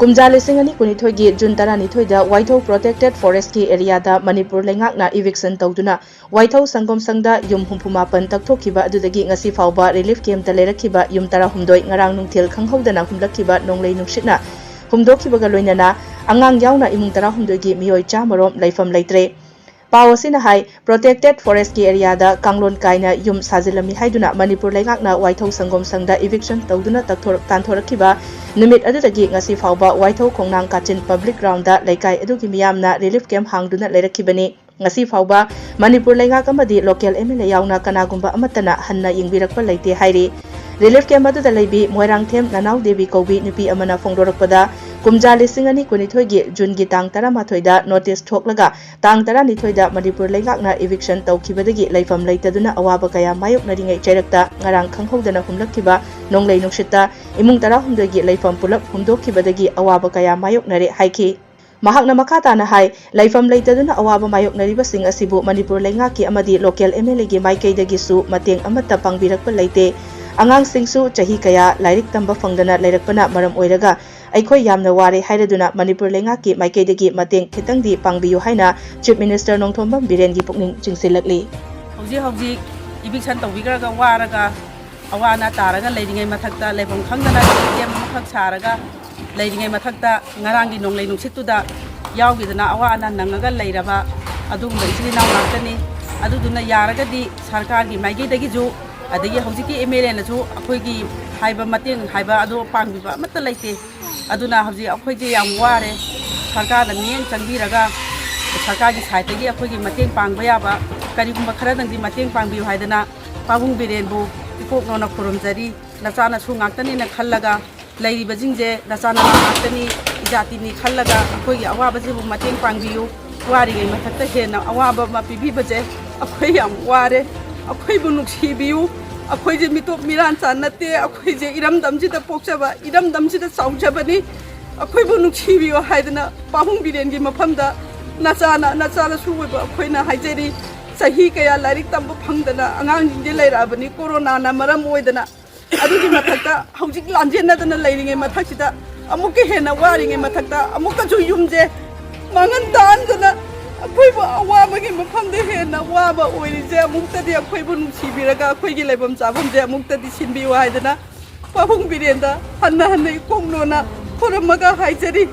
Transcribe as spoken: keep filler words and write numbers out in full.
ꯀꯨꯝꯖꯥ ꯂꯤꯁꯤꯡ ꯑꯅꯤ ꯀꯨꯟꯅꯤꯊꯣꯏꯒꯤ ꯖꯨꯟ ꯇꯔꯥꯅꯤꯊꯣꯏꯗ ꯋꯥꯏꯊꯧ ꯄ꯭ꯔꯣꯇꯦꯛꯇꯦꯗ ꯐꯣꯔꯦꯁ꯭ꯠꯀꯤ ꯑꯦꯔꯤꯌꯥꯗ ꯃꯅꯤꯄꯨꯔ ꯂꯩꯉꯥꯛꯅ ꯏꯚꯤꯛꯁꯟ ꯇꯧꯗꯨꯅ ꯋꯥꯏꯊꯧ ꯁꯪꯒꯣꯝ ꯁꯪꯗ ꯌꯨꯝ ꯍꯨꯝꯐꯨ ꯃꯥꯄꯟ ꯇꯛꯊꯣꯛꯈꯤꯕ ꯑꯗꯨꯗꯒꯤ ꯉꯁꯤ ꯐꯥꯎꯕ ꯔꯤꯂꯤꯐ ꯀꯦꯝꯞꯇ ꯂꯩꯔꯛꯈꯤꯕ ꯌꯨꯝ ꯇꯔꯥꯍꯨꯝꯗꯣꯏ ꯉꯔꯥꯡ ꯅꯨꯡꯊꯤꯜ ꯈꯪꯍꯧꯗꯅ ꯍꯨꯝꯂꯛꯈꯤꯕ ꯅꯣꯡꯂꯩ ꯅꯨꯡꯁꯤꯠꯅ ꯍꯨꯝꯗꯣꯛꯈꯤꯕꯒ ꯂꯣꯏꯅꯅ ꯑꯉꯥꯡ ꯌꯥꯎꯅ ꯏꯃꯨꯡ ꯇꯔꯥꯍꯨꯝꯗꯣꯏꯒꯤ ꯃꯤꯑꯣꯏ ꯆꯥꯝꯃ ꯔꯣꯝ ꯂꯩꯐꯝ ꯂꯩꯇ꯭ꯔꯦ꯫ ꯄꯥꯎ ꯑꯁꯤꯅ ꯍꯥꯏ, ꯄ꯭ꯔꯣꯇꯦꯛꯇꯦꯗ ꯐꯣꯔꯦꯁ꯭ꯠꯀꯤ ꯑꯦꯔꯤꯌꯥꯗ ꯀꯥꯡꯂꯣꯟ ꯀꯥꯏꯅ ꯌꯨꯝ ꯁꯥꯖꯤꯜꯂꯝꯃꯤ ꯍꯥꯏꯗꯨꯅ ꯃꯅꯤꯄꯨꯔ ꯂꯩꯉꯥꯛꯅ ꯋꯥꯏꯊꯧ ꯁꯪꯒꯣꯝ ꯁꯪꯗ ꯏꯚꯤꯛꯁꯟ ꯇꯧꯗꯨꯅ ꯇꯛꯊꯣꯔꯛ-, ꯇꯥꯟꯊꯣꯔꯛꯈꯤꯕ ꯅꯨꯃꯤꯠ ꯑꯗꯨꯗꯒꯤ ꯉꯁꯤ ꯐꯥꯎꯕ ꯋꯥꯏꯊꯧ ꯈꯣꯡꯅꯥꯡ ꯀꯥꯆꯤꯟ ꯄꯕ꯭ꯂꯤꯛ ꯒ꯭ꯔꯥꯎꯟꯗ ꯂꯩꯀꯥꯏ ꯑꯗꯨꯒꯤ ꯃꯤꯌꯥꯝꯅ ꯔꯤꯂꯤꯐ ꯀꯦꯝꯞ ꯍꯥꯡꯗꯨꯅ ꯂꯩꯔꯛꯈꯤꯕꯅꯤ꯫ ꯉꯁꯤ ꯐꯥꯎꯕ ꯃꯅꯤꯄꯨꯔ ꯂꯩꯉꯥꯛ ꯑꯃꯗꯤ ꯂꯣꯀꯦꯜ ꯑꯦꯝ ꯑꯦꯜ ꯑꯦ ꯌꯥꯎꯅ ꯀꯅꯥꯒꯨꯝꯕ ꯑꯃꯠꯇꯅ ꯍꯟꯅ ꯌꯦꯡꯕꯤꯔꯛꯄ ꯂꯩꯇꯦ ꯍꯥꯏꯔꯤ꯫ ꯔꯤꯂꯤꯐ ꯀꯦꯝꯞ ꯑꯗꯨꯗ ꯂꯩꯕꯤ ꯃꯣꯏꯔꯥꯡꯊꯦꯝ ꯅꯅꯥꯎ ꯗꯦꯕꯤ ꯀꯧꯕꯤ ꯅꯨꯄꯤ ꯑꯃꯅ ꯐꯣꯡꯗꯣꯔꯛꯄꯗ, ꯀꯨꯝꯖꯥ ꯂꯤꯁꯤꯡ ꯑꯅꯤ ꯀꯨꯟꯅꯤꯊꯣꯏꯒꯤ ꯖꯨꯟꯒꯤ ꯇꯥꯡ ꯇꯔꯥꯃꯥꯊꯣꯏꯗ ꯅꯣꯇꯤꯁ ꯊꯣꯛꯂꯒ ꯇꯥꯡ ꯇꯔꯥꯅꯤꯊꯣꯏꯗ ꯃꯅꯤꯄꯨꯔ ꯂꯩꯉꯥꯛꯅ ꯏꯚꯤꯛꯁꯟ ꯇꯧꯈꯤꯕꯗꯒꯤ ꯂꯩꯐꯝ ꯂꯩꯇꯗꯨꯅ ꯑꯋꯥꯕ ꯀꯌꯥ ꯃꯥꯌꯣꯛꯅꯔꯤꯉꯩ ꯆꯩꯔꯛꯇ ꯉꯔꯥꯡ ꯈꯪꯍꯧꯗꯅ ꯍꯨꯝꯂꯛꯈꯤꯕ ꯅꯣꯡꯂꯩ ꯅꯨꯡꯁꯤꯠꯇ ꯏꯃꯨꯡ ꯇꯔꯥꯍꯨꯝꯗꯣꯏꯒꯤ ꯂꯩꯐꯝ ꯄꯨꯂꯞ ꯍꯨꯝꯗꯣꯛꯈꯤꯕꯗꯒꯤ ꯑꯋꯥꯕ ꯀꯌꯥ ꯃꯥꯌꯣꯛꯅꯔꯦ ꯍꯥꯏꯈꯤ꯫ ꯃꯍꯥꯛꯅ ꯃꯈꯥ ꯇꯥꯅ ꯍꯥꯏ, ꯂꯩꯐꯝ ꯂꯩꯇꯗꯨꯅ ꯑꯋꯥꯕ ꯃꯥꯌꯣꯛꯅꯔꯤꯕꯁꯤꯡ ꯑꯁꯤꯕꯨ ꯃꯅꯤꯄꯨꯔ ꯂꯩꯉꯥꯛꯀꯤ ꯑꯃꯗꯤ ꯂꯣꯀꯦꯜ ꯑꯦꯝ ꯑꯦꯜ ꯑꯦꯒꯤ ꯃꯥꯏꯀꯩꯗꯒꯤꯁꯨ ꯃꯇꯦꯡ ꯑꯃꯠꯇ ꯄꯥꯡꯕꯤꯔꯛꯄ ꯂꯩꯇꯦ꯫ ꯑꯉꯥꯡꯁꯤꯡꯁꯨ ꯆꯍꯤ ꯀꯌꯥ ꯂꯥꯏꯔꯤꯛ ꯇꯝꯕ ꯐꯪꯗꯅ ꯂꯩꯔꯛꯄꯅ ꯃꯔꯝ ꯑꯣꯏꯔꯒ ꯑꯩꯈꯣꯏ ꯌꯥꯝꯅ ꯋꯥꯔꯦ ꯍꯥꯏꯔꯗꯨꯅ ꯃꯅꯤꯄꯨꯔ ꯂꯩꯉꯥꯛꯀꯤ ꯃꯥꯏꯀꯩꯗꯒꯤ ꯃꯇꯦꯡ ꯈꯤꯇꯪꯗꯤ ꯄꯥꯡꯕꯤꯌꯨ ꯍꯥꯏꯅ ꯆꯤꯐ ꯃꯤꯅꯤꯁꯇꯔ ꯅꯣꯡꯊꯣꯝꯕꯝ ꯕꯤꯔꯦꯟꯒꯤ ꯄꯨꯛꯅꯤꯡ ꯆꯤꯡꯁꯤꯜꯂꯛꯂꯤ꯫ ꯍꯧꯖꯤꯛ ꯍꯧꯖꯤꯛ ꯏꯚꯤꯛꯁꯟ ꯇꯧꯕꯤꯈ꯭ꯔꯒ ꯋꯥꯔꯒ ꯑꯋꯥ ꯑꯅꯥ ꯇꯥꯔꯒ ꯂꯩꯔꯤꯉꯩ ꯃꯊꯛꯇ, ꯂꯩꯐꯝ ꯈꯪꯗꯅ ꯀꯦꯝ ꯑꯃꯈꯛ ꯁꯥꯔꯒ ꯂꯩꯔꯤꯉꯩ ꯃꯊꯛꯇ, ꯉꯔꯥꯡꯒꯤ ꯅꯣꯡꯂꯩ ꯅꯨꯡꯁꯤꯠꯇꯨꯗ ꯌꯥꯎꯈꯤꯗꯅ ꯑꯋꯥ ꯑꯅꯥ ꯅꯪꯉꯒ ꯂꯩꯔꯕ ꯑꯗꯨꯒꯨꯝꯕ ꯏꯆꯤꯜ ꯏꯅꯥꯎ ꯉꯥꯛꯇꯅꯤ꯫ ꯑꯗꯨꯗꯨꯅ ꯌꯥꯔꯒꯗꯤ ꯁꯔꯀꯥꯔꯒꯤ ꯃꯥꯏꯀꯩꯗꯒꯤꯁꯨ, ꯑꯗꯒꯤ ꯍꯧꯖꯤꯛꯀꯤ ꯑꯦꯝ ꯑꯦꯜ ꯑꯦꯅꯁꯨ ꯑꯩꯈꯣꯏꯒꯤ ꯍꯥꯏꯕ ꯃꯇꯦꯡ ꯍꯥꯏꯕ ꯑꯗꯣ ꯄꯥꯡꯕꯤꯕ ꯑꯃꯠꯇ ꯂꯩꯇꯦ꯫ ꯑꯗꯨꯅ ꯍꯧꯖꯤꯛ ꯑꯩꯈꯣꯏꯁꯦ ꯌꯥꯝ ꯋꯥꯔꯦ꯫ ꯁꯔꯀꯥꯔꯅ ꯃꯤꯠꯌꯦꯡ ꯆꯪꯕꯤꯔꯒ ꯁꯔꯀꯥꯔꯒꯤ ꯁꯥꯏꯠꯇꯒꯤ ꯑꯩꯈꯣꯏꯒꯤ ꯃꯇꯦꯡ ꯄꯥꯡꯕ ꯌꯥꯕ ꯀꯔꯤꯒꯨꯝꯕ ꯈꯔꯗꯪꯗꯤ ꯃꯇꯦꯡ ꯄꯥꯡꯕꯤꯌꯨ ꯍꯥꯏꯗꯅ ꯄꯥꯕꯨꯡ ꯕꯤꯔꯦꯟꯕꯨ ꯏꯀꯣꯛꯅꯧꯅ ꯈꯨꯔꯨꯝꯖꯔꯤ꯫ ꯅꯆꯥꯅꯁꯨ ꯉꯥꯛꯇꯅꯤꯅ ꯈꯜꯂꯒ ꯂꯩꯔꯤꯕꯁꯤꯡꯁꯦ ꯅꯆꯥꯅꯁꯨ ꯉꯥꯛꯇꯅꯤ, ꯏꯖꯥꯇꯤꯅꯤ ꯈꯜꯂꯒ ꯑꯩꯈꯣꯏꯒꯤ ꯑꯋꯥꯕꯁꯤꯕꯨ ꯃꯇꯦꯡ ꯄꯥꯡꯕꯤꯌꯨ꯫ ꯋꯥꯔꯤꯉꯩ ꯃꯊꯛꯇ ꯍꯦꯟꯅ ꯑꯋꯥꯕ ꯑꯃ ꯄꯤꯕꯤꯕꯁꯦ ꯑꯩꯈꯣꯏ ꯌꯥꯝ ꯋꯥꯔꯦ꯫ ꯑꯩꯈꯣꯏꯕꯨ ꯅꯨꯡꯁꯤꯕꯤꯌꯨ꯫ ꯑꯩꯈꯣꯏꯁꯦ ꯃꯤꯇꯣꯞ ꯃꯤꯔꯥꯟꯆꯥ ꯅꯠꯇꯦ꯫ ꯑꯩꯈꯣꯏꯁꯦ ꯏꯔꯝꯗꯝꯁꯤꯗ ꯄꯣꯛꯆꯕ, ꯏꯔꯝꯗꯝꯁꯤꯗ ꯆꯥꯎꯖꯕꯅꯤ꯫ ꯑꯩꯈꯣꯏꯕꯨ ꯅꯨꯡꯁꯤꯕꯤꯌꯨ ꯍꯥꯏꯗꯅ ꯄꯥꯕꯨꯡ ꯕꯤꯔꯦꯟꯒꯤ ꯃꯐꯝꯗ ꯅꯆꯥꯅ, ꯅꯆꯥꯅꯁꯨ ꯑꯣꯏꯕ ꯑꯩꯈꯣꯏꯅ ꯍꯥꯏꯖꯔꯤ꯫ ꯆꯍꯤ ꯀꯌꯥ ꯂꯥꯏꯔꯤꯛ ꯇꯝꯕ ꯐꯪꯗꯅ ꯑꯉꯥꯡꯁꯤꯡꯁꯦ ꯂꯩꯔꯛꯑꯕꯅꯤ, ꯀꯣꯔꯣꯅꯥꯅ ꯃꯔꯝ ꯑꯣꯏꯗꯅ꯫ ꯑꯗꯨꯒꯤ ꯃꯊꯛꯇ ꯍꯧꯖꯤꯛ ꯂꯥꯟꯖꯦꯟꯅꯗꯅ ꯂꯩꯔꯤꯉꯩ ꯃꯊꯛꯁꯤꯗ ꯑꯃꯨꯛꯀ ꯍꯦꯟꯅ ꯋꯥꯔꯤꯉꯩ ꯃꯊꯛꯇ ꯑꯃꯨꯛꯀꯁꯨ ꯌꯨꯝꯁꯦ ꯃꯥꯡꯍꯟ ꯇꯥꯍꯟꯗꯅ ꯑꯩꯈꯣꯏꯕꯨ ꯑꯋꯥꯕꯒꯤ ꯃꯐꯝꯗ ꯍꯦꯟꯅ ꯋꯥꯕ ꯑꯣꯏꯔꯤꯁꯦ, ꯑꯃꯨꯛꯇꯗꯤ ꯑꯩꯈꯣꯏꯕꯨ ꯅꯨꯡꯁꯤꯕꯤꯔꯒ ꯑꯩꯈꯣꯏꯒꯤ ꯂꯩꯐꯝ ꯆꯥꯐꯝꯁꯦ ꯑꯃꯨꯛꯇꯗꯤ ꯁꯤꯟꯕꯤꯌꯨ ꯍꯥꯏꯗꯅ ꯄꯥꯕꯨꯡ ꯕꯤꯔꯦꯟꯗ ꯍꯟꯅ ꯍꯟꯅ ꯏꯀꯣꯛ ꯅꯣꯟꯅ ꯈꯨꯔꯨꯝꯃꯒ ꯍꯥꯏꯖꯔꯤ꯫